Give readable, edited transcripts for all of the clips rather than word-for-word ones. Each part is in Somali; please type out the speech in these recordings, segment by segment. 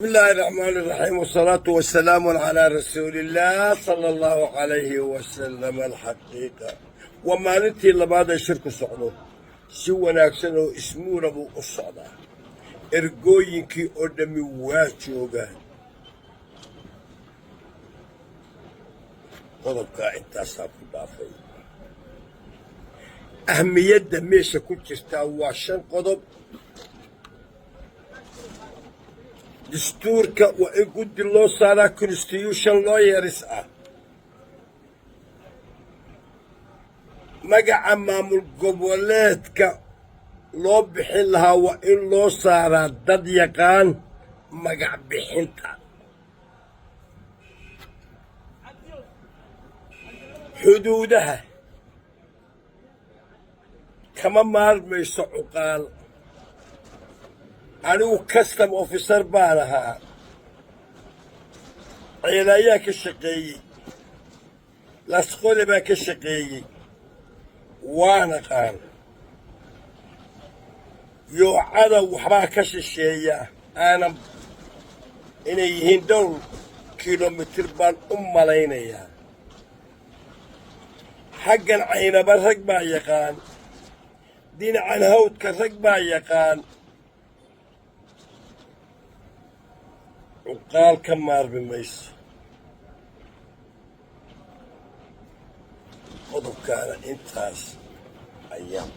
بسم الله الرحمن الرحيم، والصلاة والسلام على رسول الله صلى الله عليه وسلم. الحقيقة waa maalintii labaad ee shirku socdo. Si wanaagsan oo ismuuna buu u socdaa. Ergooyinkii oo dhammi waa joogaan. Qodobkaa intaasaa ku dhaafay. Ahmiyadda meesha ku jirtaa waa shan qodob. Dastuurka waa in guddi loo saaraa constitution lawyers ah. Magaca maamul goboleedka loo bixin lahaa waa in loo saaraa dad yaqaan magac bixinta. Xuduudaha kama maarmayso cuqaal. Anigu custom officer baan ahaa, ceelaayaan ka shaqeeyey, Laasqole baan ka shaqeeyey, waan aqaan. Yoocada waxbaa ka shisheeya, aanan inay yihiin dhowr kilomitir baan u malaynayaa. Xaggan Caynaba rag baa yaqaan, dhinacan Hawdka rag baa yaqaan. Cuqaal ka maarmi mayso. Qodobkaana intaas ayaan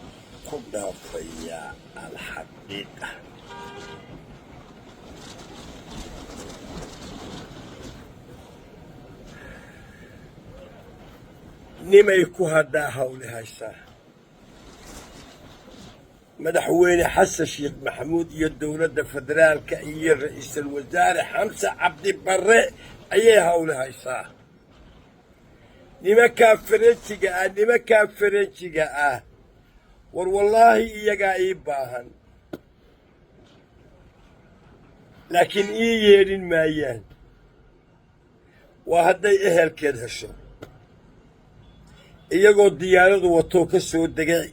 ku dhaafayaa. Alxaqiiqa, nimay ku hadhaa hawli haysaa. Madaxweyne Xasan Sheekh Maxamuud iyo dowladda federaalka iyo ra'iisul wasaare Xamse Cabdi Barre ayay hawli haysaa. Nimankaa farenjiga ah, nimankaa farenjiga ah, war wallaahi iyagaa ii baahan, laakiin ii yeedhin maayaan. Waa hadday ehelkeed hesho, iyagoo diyaaradu watoo ka soo degay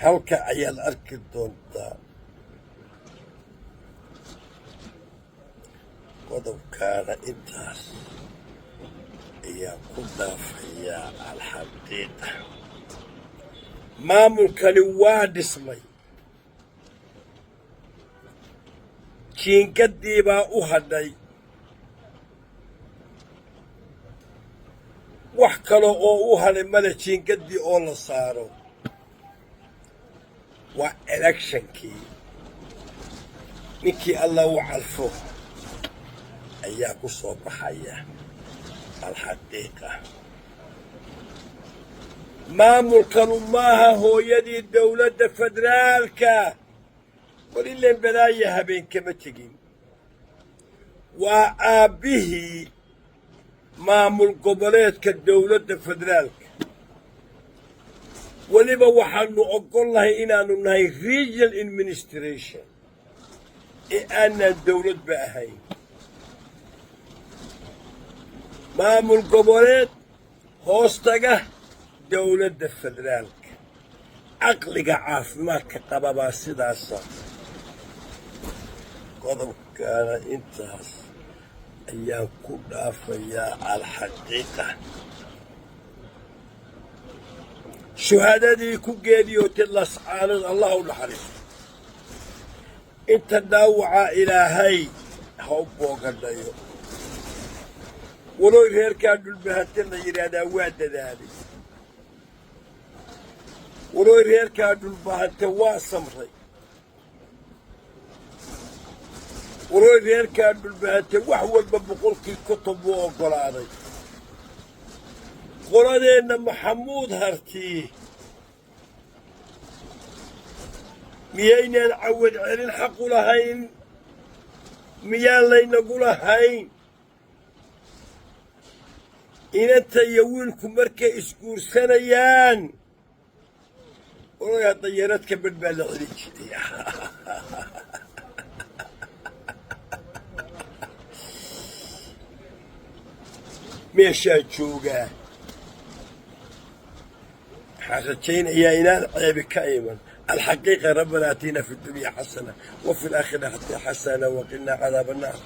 halka ayaad arki doontaa. Qodobkaana intaas ayaa ku dhaafayaa. Alxaqiiqa, maamulkani waa dhismay, jiingaddii baa u hadhay. Wax kale oo u hadhay male, jiingaddii oo la saaro waa electionkii. Ninkii Allah u calfo ayaa ku soo baxaya. Alxaqiiqa, maamulkanu maaha hooyadii dowladda federaalka. War ileen balaaya habeen kama tegin. Waa aabbihii maamul goboleedka dowladda federaalka. Weliba waxaanu oggol nahay inaannu nahay regional administration ee aanaan dowladba ahayn, maamul goboleed hoostaga dowladda federaalka. Caqliga caafimaadka qababaa sidaasa. Qodobkaana intaas ayaan ku dhaafayaa. Alxaqiiqa, shuhadadii ku geeriyootay Lascaanood Allah u naxariisto, inta dhaawacaa Ilaahay ha u boogadhayo. Waloy reerkaa Dhulbahante la yidhaahdaa waa dadaalay. Waloy reerkaa Dhulbahante waa samray. Waloy reerkaa Dhulbahante wax walba 50% buu oggolaaday. Qoladeenna Maxamuud Hartii miyaynaan cawad celin xaqu lahayn? Miyaan laynagu lahayn? Inanta iyo wiilku markay isguursanayaan, olay hadda yaradka badh baa la celin jiray. Meeshaa joogaa waxaan rajaynayaa inaan ceebi ka iman. Alxaqiiqa, rabbana aatina fi dunya xasana wa fi laakhirati xasana waqina cadaab annaar.